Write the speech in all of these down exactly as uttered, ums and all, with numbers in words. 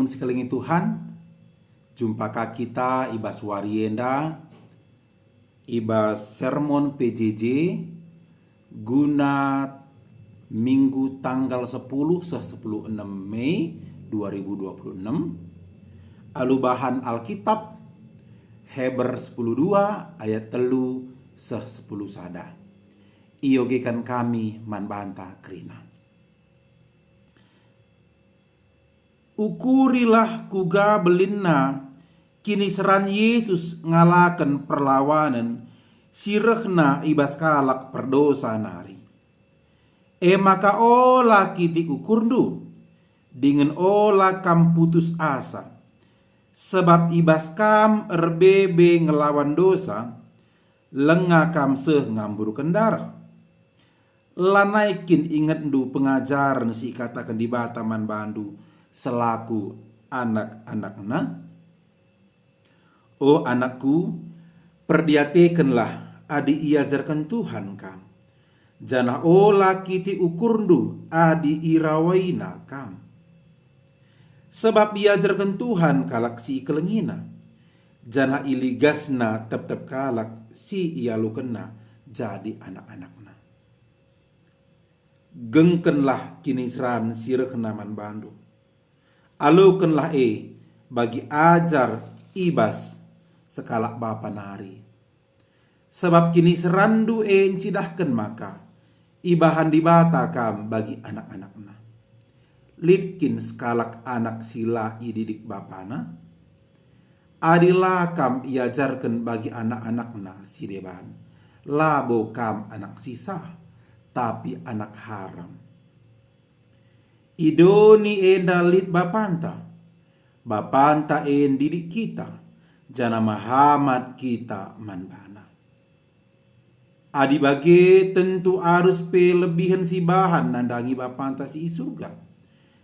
Sikelengi Tuhan, jumpa ka kita i bas wari enda, i bas sermon P J J, guna Minggu tanggal sepuluh seh sepuluh enem Mei dua ribu dua puluh enam, alu bahan Alkitab, Heber sepuluh dua ayat telu seh sepuluh sada. Iogekan kami man banta kerina. Ukurilah kuga belinna kiniseran Jesus ngalaken perlawanen si rehna i bas kalak perdosa nari. E maka ola kitik ukurndu, dingen ola kam putus asa, sabap i bas kam erbebe ngelawan dosa, langa kam seh ngamburken dareh. Lanai kin ingetndu pengajaren si ikataken Dibata man bandu selaku anak-anakNa? O anakku, perdiatekenlah adi iajarken Tuhan kam, janah ola kitik ukurndu adi irawaina kam. Sabap iajarken Tuhan kalak si ikelengiNa, janah iligasNa tep-tep kalak si ialokenNa jadi anak-anakNa. Gengkenlah kiniseran si rehna man bandu. Alokenlah e bagi ajar i bas sekalak bapa nari. Sabap kiniseranndu e ncidahken maka ibahan Dibata kam bagi anak-anakNa. Lit kin sekalak anak si la ididik bapana? Adi la kam iajarken bagi anak-anakna si deban, labo kam anak si sah, tapi anak haram. I doni enda lit Bapanta. Bapanta e ndidik kita, janah mehamat kita man baNa. Adi bage, tentu arus pe lebihen sibahan nandangi Bapanta si i Surga,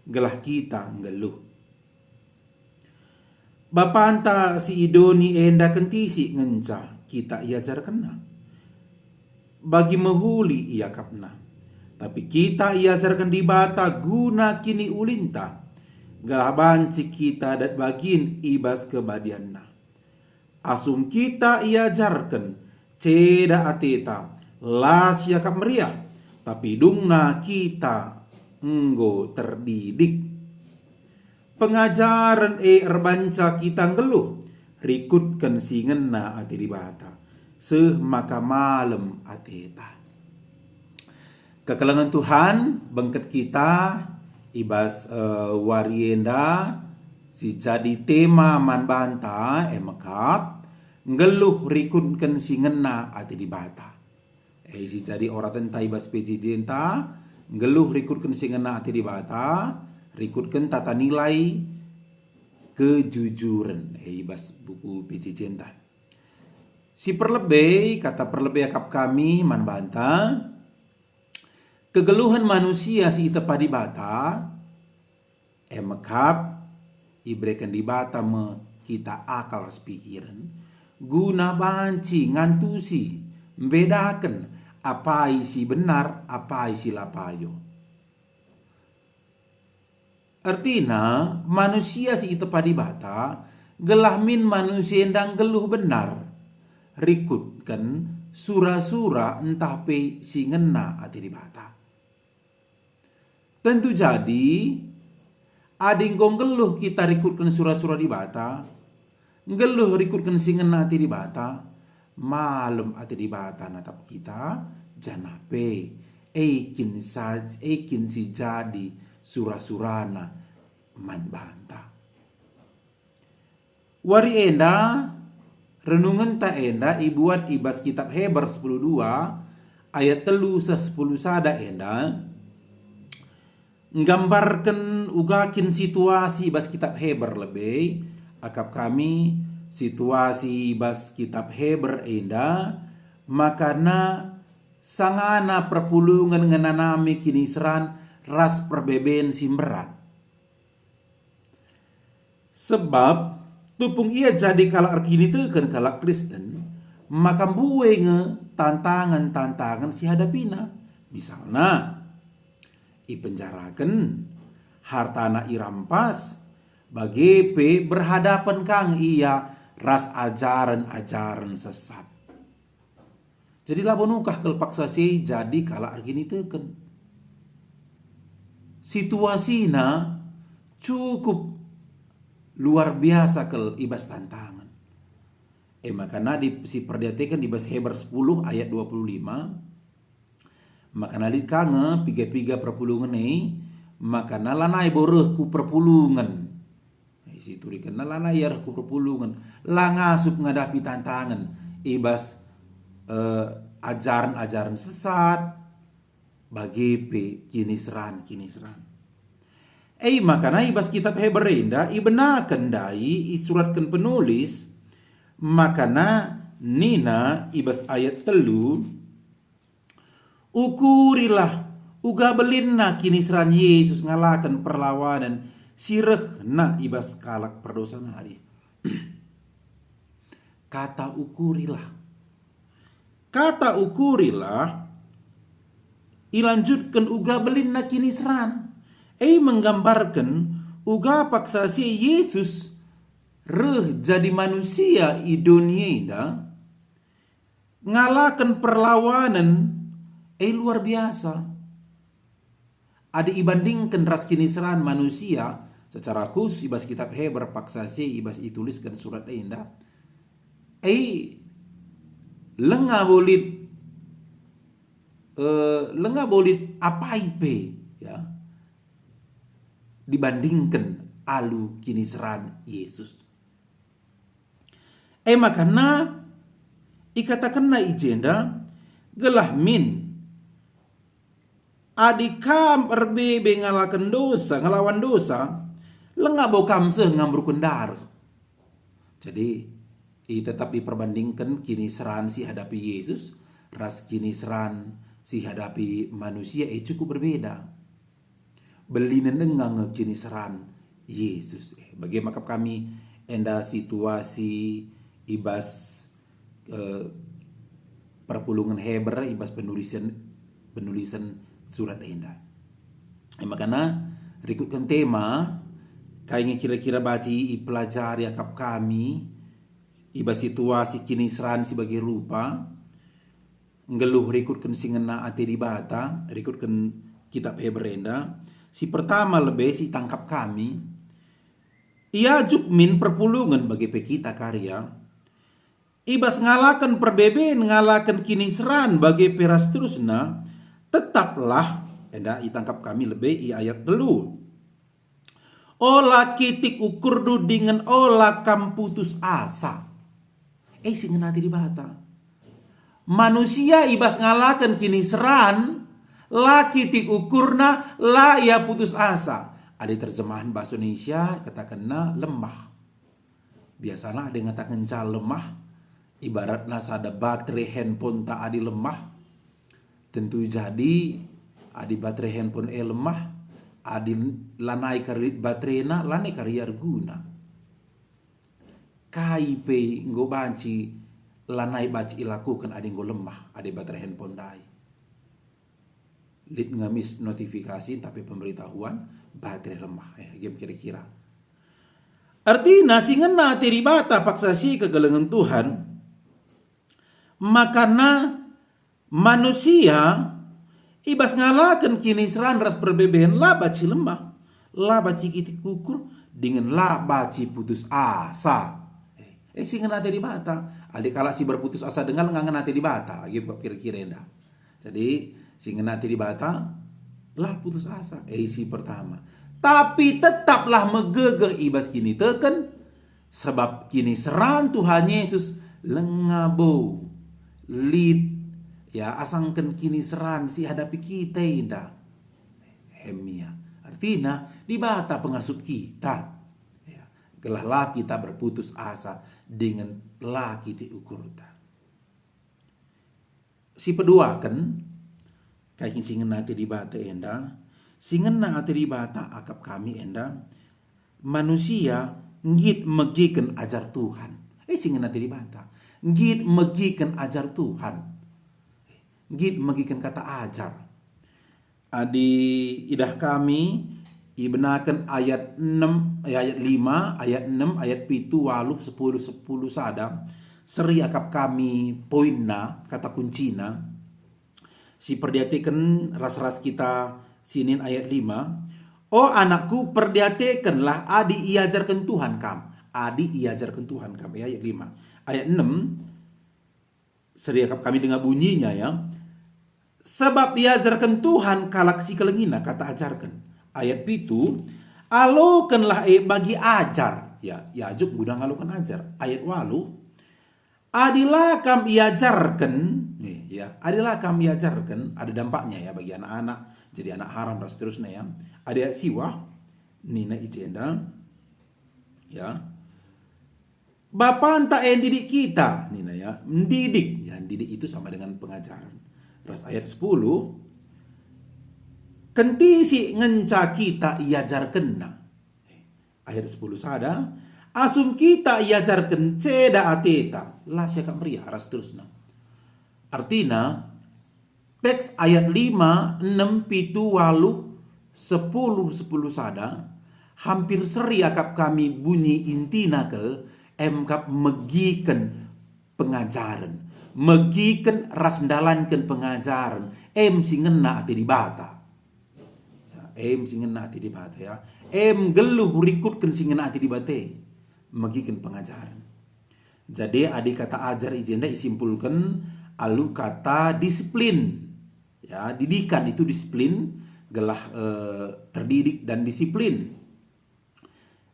gelah kita nggeluh. Bapanta si i doni enda kentisik ngenca kita iajarkenNa. Bagi mehuli iakapNa. Tapi kita iajarken Dibata guna kiniulinta, gelah banci kita dat bagin i bas kebadianNa. Asum kita iajarken, ceda ateta, la siakap meriah, tapi dungna kita enggo terdidik. Pengajaren e erbanca kita nggeluh, rikutken si ngena ate Dibata, seh maka malem ateta. Kekelengen Tuhan, bengket kita i bas, eh, wari enda si jadi tema man banta, e mekap, nggeluh rikutken si ngena ate Dibata. E si jadi oratenta i bas P J J-nta, nggeluh rikutken si ngena ate Dibata, rikutken tata nilai kejujuren, e i bas buku P J J-nta. Si perlebe, kata perlebe akap kami man banta, kegeluhen manusia si itepa Dibata, e mekap ibereken Dibata me kita akal ras pikiren, guna banci ngantusi, mbedaken apai si benar, apai si la payo. Ertina, manusia si itepa Dibata, gelah min manusia enda nggeluh benar, rikutken sura-sura ntah pe si ngena ate Dibata. Tentu jadi, adi enggo nggeluh kita rikutken sura-sura Dibata, nggeluh rikutken si ngena ate Dibata, malem ate Dibata natap kita, janah pe e kin sa-, e kin si jadi sura-surana man banta. Wari enda, renungenta enda ibuat i bas kitab Heber sepuluh dua ayat telu seh sepuluh sada enda, nggambarken uga kin situasi i bas kitab Heber lebe, akap kami situasi i bas kitab Heber enda, makana sangana perpulungen ngenanami kiniseran ras perbeben si mberat. Sebab tupung ia jadi kalak erkiniteken kalak Kristen, maka mbue nge tantangen-tantangen si hadapina. Misalna, ipenjaraken, hartana irampas, Bage pe berhadapen ka nge ia ras ajaren-ajaren sesat. Jadi labo nukah kal paksa si jadi kalak erkiniteken. Situasina cukup luar biasa kal i bas tantangen. E maka nadi si perdiateken i bas Heber sepuluh ayat dua puluh lima, maka na lit ka nge piga-piga perpulungen e, maka na lanai bo reh ku perpulungen. Isiturikenna lanai ia reh ku perpulungen, la ngasup ngadapi tantangen i bas, eh, ajaren-ajaren sesat, bage pe kiniseran-kiniseran. E maka na i bas kitab Heber enda ibenaken ndai isuratken penulis, maka na nina i bas ayat telu, "Ukurilah uga belinna kiniseran Yesus ngalaken perlawanen si rehna i bas kalak perdosa nari." Kata ukurilah. Kata ukurilah ilanjutken uga belinna kiniseran. E menggambarken uga paksa si Yesus reh jadi manusia i doni enda, ngalaken perlawanen, e luar biasa. Adi ibandingken ras kiniseran manusia, secara khusus i bas kitab Heber paksa si i bas itulisken surat enda, e lenga bo lit, eh, lenga bo lit apai pe, ya, dibandingken alu kiniseran Yesus. E maka na ikatakenna i jenda, gelah min, adi kam erbebe ngalaken dosa, ngelawan dosa, lenga bo kam seh ngamburken dareh. Jadi, i tetap iperbandingken kiniseran si hadapi Yesus ras kiniseran si hadapi manusia, e cukup berbeda. Belinen denga nge kiniseran Yesus. Eh, bage maka kami enda situasi i bas, eh, perpulungen Heber, i bas penulisan, penulisan surat enda. Eh, makana rikutken tema, kai nge kira-kira banci ipelajari akap kami i bas situasi kiniseran si bage rupa, nggeluh rikutken si ngena ate Dibata, rikutken kitab Heber enda, si pertama lebe si itangkap kami, iajuk min perpulungen bage pe kita kari, i bas ngalaken perbeben, ngalaken kiniseran bage pe ras terusna, tetaplah, enda itangkap kami lebe i ayat telu. Ola kitik ukurndu dingen ola kam putus asa. Eh, si ngena ate Dibata. Manusia i bas ngalaken kiniseran, la kitik ukurna, la ia putus asa. Adi terjemahan bahasa Indonesia, katakenna lemah. Biasana adi ngatakenca lemah, ibaratna sada baterai handphoneta adi lemah, tentu jadi adi baterai handphone e lemah, adi lanai kari lit baterena, lanai kari erguna. Kai pe enggo banci lanai banci ilakuken adi enggo lemah adi baterai handphone ndai. Lit nge mis notifikasi ntah pe pemberitahuan, baterai lemah. Eh, game kira-kira. Ertina si ngena ate Dibata paksa si kekelengen Tuhan, makana manusia i bas ngalaken kiniseran ras perbeben la banci lemah, la banci kitik ukur, dingen la banci putus asa. Eh, eh, si ngena ate Dibata. Adi kalak si berputus asa denga nge ngena ate Dibata, agi kira-kira enda. Jadi, si ngena ate Dibata, la putus asa. Eh, si pertama. Tapi tetaplah megegeh i bas kiniteken, sabap kiniseran Tuhan Yesus lenga bo lit, ya, asangken kiniseran si hadapi kita enda. Hemia. Artina, Dibata pengasup kita. Ya, gelah la kita berputus asa dingen la kitik ukurta. Si peduaken, kai kin si ngena ate Dibata enda, si ngena ate Dibata akap kami enda, manusia nggit megiken ajar Tuhan. Eh, si ngena ate Dibata, nggit megiken ajar Tuhan. Nggit megiken kata ajar. Adi idah kami, Ibenaken ayat enem, eh, ayat lima, ayat enem, ayat pitu, waluh, sepuluh, sepuluh sada. Seri akap kami poinna, kata kuncina. Si perdiateken ras-ras kita sinin ayat lima. "O anakku, perdiatekenlah adi iajarken Tuhan kam." Adi iajarken Tuhan kam, ya, ayat lima. Ayat enem, seri akap kami denga bunyinya, ya. "Sebab iajarken Tuhan kalak si kelengina kata ajarken." Ayat pitu, "Alokenlah e bagi ajar." Ya, iajuk guna ngaloken ajar. Ayat waluh, "Adi la kam iajarken," nih, ya, "adi la kam iajarken," ada dampaknya, ya, bagi anak-anak, jadi anak haram, dan seterusnya, ya. Ada ayat siwah, nina i jenda, ya, "Bapanta e ndidik kita," nina, ya, ndidik, ya, ndidik itu sama dengan pengajaran. Ras ayat sepuluh, "Kentisik ngenca kita iajarkenna." Ayat sepuluh sada, "Asum kita iajarken ceda ateta, la siakap meriah," ras terusna. Artina, teks ayat lima, enem, pitu, waluh, sepuluh, sepuluh sada, hampir seri akap kami bunyi intina kal, emkap megiken pengajaren, megiken ras ndalanken pengajaren, em si ngena ate Dibata. Ya, em si ngena ate Dibata, ya. Em nggeluh rikutken si ngena ate Dibata, megiken pengajaren. Jadi, adi kata ajar i jenda isimpulken alu kata disiplin. Ya, didikan itu disiplin, gelah, eh, terdidik dan disiplin.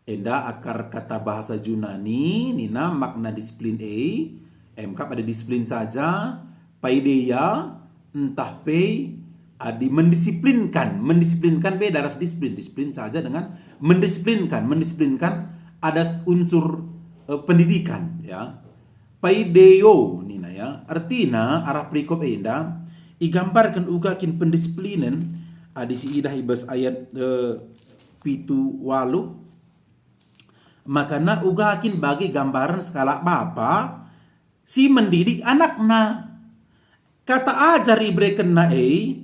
Enda akar kata bahasa Junani nina makna disiplin e, emkap ada disiplin saja, paideia, ntah pe adi mendisiplinkan. Mendisiplinkan beda ras disiplin. Disiplin saja dengan mendisiplinkan. Mendisiplinkan ada unsur, eh, pendidikan, ya. Paideio nina, ya. Ertina arah perikop enda igambarken uga kin pendisiplinen adi siidah i bas ayat, eh, pitu waluh. Makana uga kin bagi gambaren sekalak bapa si mendidik anakna. Kata ajar iberekenna e,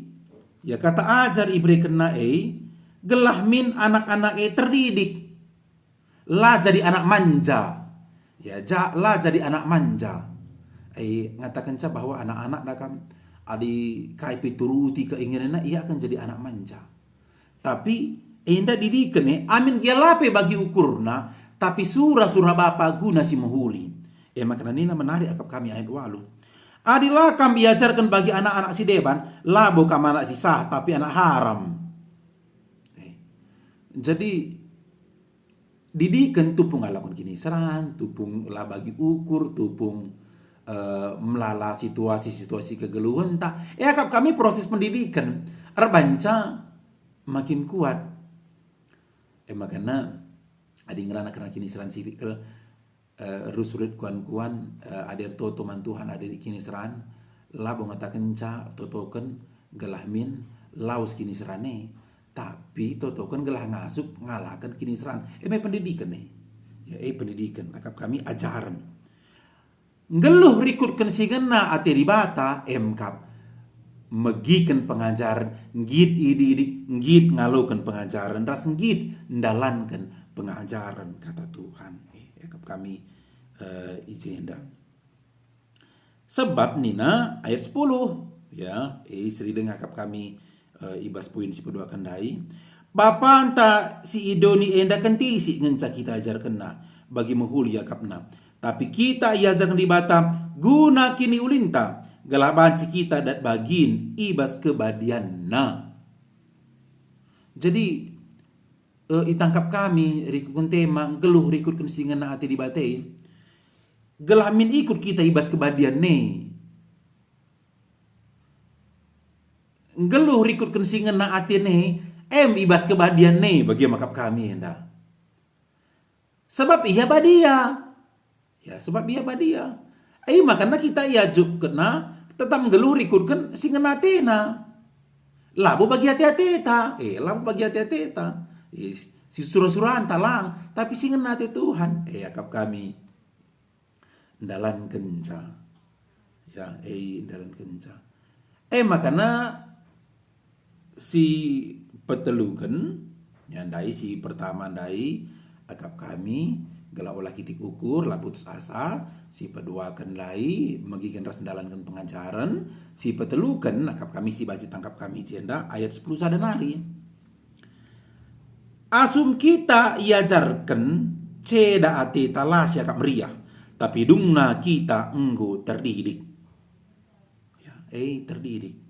ya, kata ajar iberekenna e, gelah min anak-anak e terdidik. La jadi anak manja. Ya, ja, la jadi anak manja. E, ngatakenca bahwa anak-anak da kam, adi kai pe turuti keinginanna, ia akan jadi anak manja. Tapi enda didiken e, amin gia la pe bagi ukurna, tapi sura-sura bapa guna si mehuli. E maka nina menarik akap kami ayat waluh. Adi la kam iajarken bagi anak-anak si deban, labo kam anak si sah, tapi anak haram. Eh, jadi, didiken tupung ngaloken kiniseran, tupung la bagi ukur, tupung, eh, melala situasi-situasi kegeluhenta. E akap kami proses pendidiken erbanca makin kuat. E makana adi ngerana kena kiniseran sitik kal, eh, rusurit kuan-kuan, eh, adi ertoto man Tuhan, adi kiniseran, labo ngatakenca totoken gelah min lawes kiniseran e, tapi totoken gelah ngasup ngalaken kiniseran. E me pendidiken e. Ya, e pendidiken, akap kami ajaren. Nggeluh rikutken si ngena ate Dibata, emkap megiken pengajaren, nggit idik-idik, nggit ngaloken pengajaren, ras nggit ndalanken pengajaren kata Tuhan. Eh, akap kami, eh, i jenda. Sebab nina ayat sepuluh, ya, eh, seri denga akap kami, eh, i bas poin si peduaken ndai. Bapanta si i doni enda kentisik ngenca kita ajarkenna, bagi mehuli akapna. Tapi kita iajarken Dibata guna kiniulinta, gelah banci kita dat bagin i bas kebadianNa. Jadi, eh, itangkap kami rikutken tema, nggeluh rikutken si ngena ate Dibata e, gelah min ikut kita i bas kebadian e. Nggeluh rikutken si ngena ate e, em i bas kebadian e, bagi akap kami enda. Sebab Ia badia. Ya, sebab Ia badia. E makana kita iajukkenna tetap nggeluh rikutken si ngena ateNa. Labo bagi ate-ateta. Eh, labo bagi ate-ateta. Eh, si sura-suranta lang, tapi si ngena ate Tuhan. Eh, akap kami. Ndalankenca. Ya, e ndalankenca. E makana si peteluken, Ya, ndai si pertama ndai, akap kami, gelah ola kitik ukur, la putus asa, si peduaken ndai, megiken ras ndalanken pengajaren, si peteluken, akap kami si banci tangkap kami i jenda, ayat sepuluh sada nari. Asum kita iajarken, ceda ateta la siakap meriah, tapi dungna kita enggo terdidik. Ya, eh, terdidik.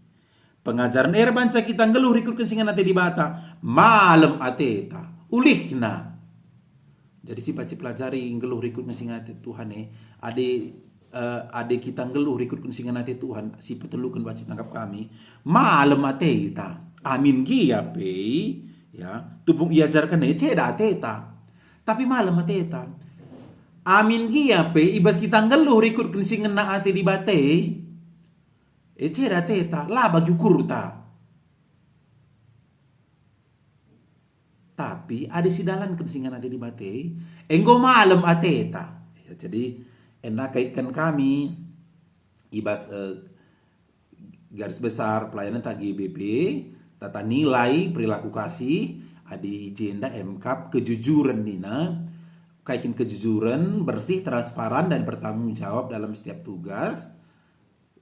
Pengajaren e erbanca kita nggeluh rikutken si ngena ate Dibata, malem ateta, ulihna. Jadi si banci pelajari nggeluh rikutken si ngena ate Tuhan e, adi, eh, adi kita nggeluh rikutken si ngena ate Tuhan, si peteluken banci tangkap kami, malem ateta. Amin gia pe, ya, tupung iajarken e ceda ateta. Tapi malem ateta. Amin gia pe i bas kita nggeluh rikutken si ngena ate Dibata e, e ceda ateta, la bagi ukurta. Tapi adi sidalanken si ngena ate Dibata e, enggo malem ateta. Ya, jadi enda kaitken kami i bas, eh, garis besar pelayanan ta G B P, tata nilai perilaku kasih, adi i jenda emkap kejujuren nina, kaikin kejujuren, bersih, transparan, dan bertanggung jawab dalam setiap tugas.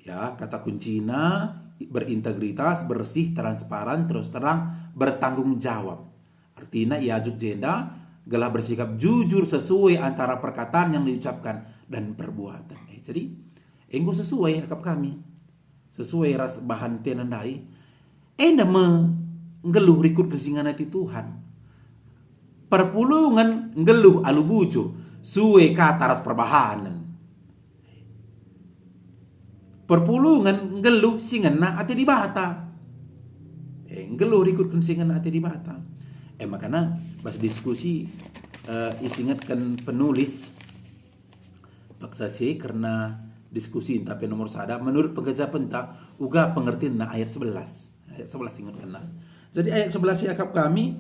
Ya, kata kuncina, berintegritas, bersih, transparan, terus terang, bertanggung jawab. Artina iajuk jenda gelah bersikap jujur sesuai antara perkataan yang diucapkan dan perbuatan. Eh, jadi, enggo sesuai akap kami. Sesuai ras bahan tena ndai. Enda me nggeluh rikutken si ngena ate Tuhan. Perpulungen nggeluh alu bujur, sue kata ras perbahanen. Perpulungen nggeluh si ngena ate Dibata. Eh, nggeluh rikutken si ngena ate Dibata. Eh, makana pas diskusi, eh, isingetken penulis, paksa si kerna diskusi, tapi nomor sada, menurut pengejapenta, uga pengertinna ayat sebelas. Ayat sebelas ingetkenna. Jadi ayat sebelas si akap kami,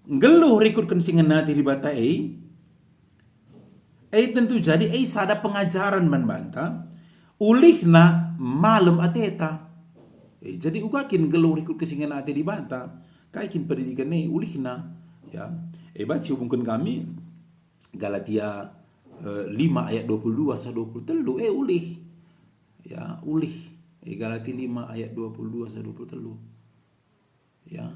nggeluh rikutken si ngena ate Dibata e, e tentu jadi e sada pengajaren man banta, ulihna malem ateta. E, jadi uga kin nggeluh rikutken si ngena ate Dibata, kai kin pendidiken e ulihna, ya. E banci hubungken kami, Galatia, eh, lima ayat dua puluh dua seh dua puluh telu, eh, ulih. Ya, ulih. Eh, Galatia lima ayat dua puluh dua seh dua puluh telu. Ya,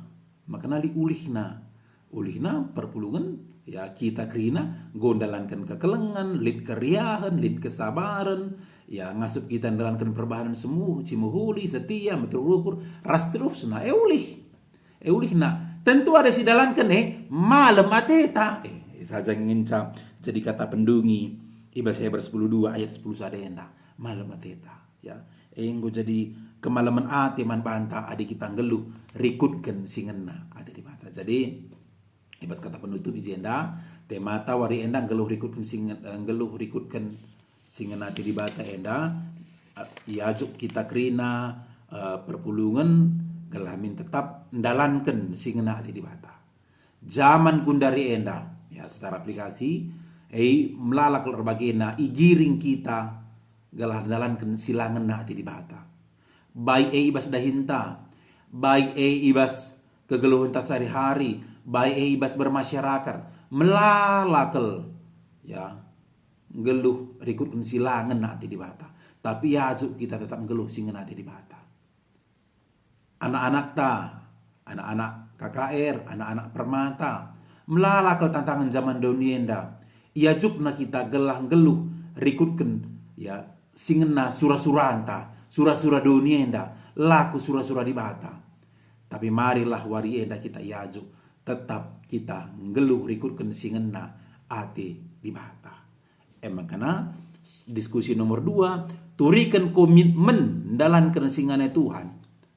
makana lit ulihna. Ulihna perpulungen, ya, kita kerina, enggo ndalanken kekelengen, lit keriahen, lit kesabaren, ya, ngasup kita ndalanken perbahanen semu-, si mehuli, setia, meteruk ukur, ras terusna, eh, ulih. E ulihna, tentu ada sidalanken e malem ateta. Eh, saja ngenca jadi kata pendungi i bas Heber sepuluh dua ayat sepuluh sada enda, malem ateta, ya. E enggo jadi kemalemen ate man banta adi kita nggeluh rikutken si ngena ate Dibata. Jadi, i bas kata penutup i jenda, temata wari enda nggeluh rikutken si nge-, eh, nggeluh rikutken si ngena ate Dibata enda, eh, iajuk kita kerina, eh, perpulungen gelah min tetap ndalanken si ngena ate Dibata. Jaman gundari enda, ya, secara aplikasi, eh, melala kal erbagena igiring kita gelah ndalanken si la ngena ate Dibata. Baik e i bas dahinta, baik e i bas kegeluhenta sehari-hari, baik e i bas bermasyarakat, melala kal, ya, nggeluh rikutken si la ngena ate Dibata, tapi iajuk kita tetap nggeluh si ngena ate Dibata. Anak-anakta, anak-anak K K R, anak-anak Permata, melala kal tantangen jaman doni enda, iajukna kita gelah nggeluh rikutken, ya, si ngena sura-suranta, sura-sura doni enda, la ku sura-sura Dibata. Tapi marilah wari enda kita iajuk, tetap kita nggeluh rikutken si ngena ate Dibata. E maka diskusi nomor dua, turiken komitmen ndalanken si ngena ate Tuhan.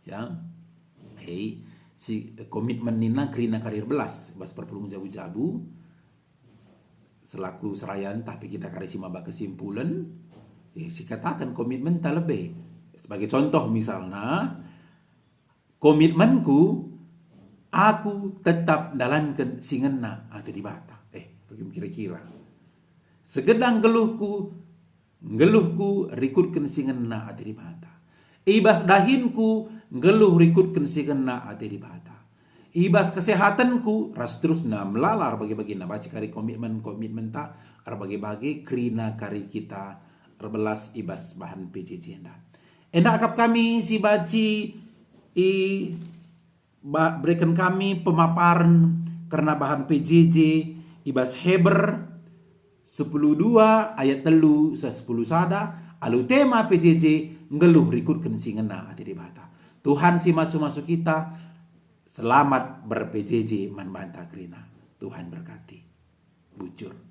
Ya. Hei, si komitmen nina kerina kari erbelas, bas perpulung jabu-jabu, selaku serayan, tapi kita kari si maba kesimpulen, ya, sikataken komitmenta lebe. Sebagai contoh misalna, komitmenku, aku tetap ndalanken si ngena ate Dibata. Eh, bagaimana kira-kira? Segedang nggeluhku, nggeluhku rikutken si ngena ate Dibata. I bas dahinku, nggeluh rikutken si ngena ate Dibata. I bas kesehatenku ras terusna melala erbage-bage, nabaci kari komitmen-komitmenta erbage-bage, kerina kari kita erbelas i bas bahan P J J enda. Enda akap kami si banci i ba-, bereken kami pemaparen kerna bahan P J J i bas Heber sepuluh dua ayat telu seh sepuluh sada, alu tema P J J, nggeluh rikutken si ngena ate Dibata. Tuhan si masu-masu kita, selamat ber-P J J man banta kerina. Tuhan berkati. Bujur.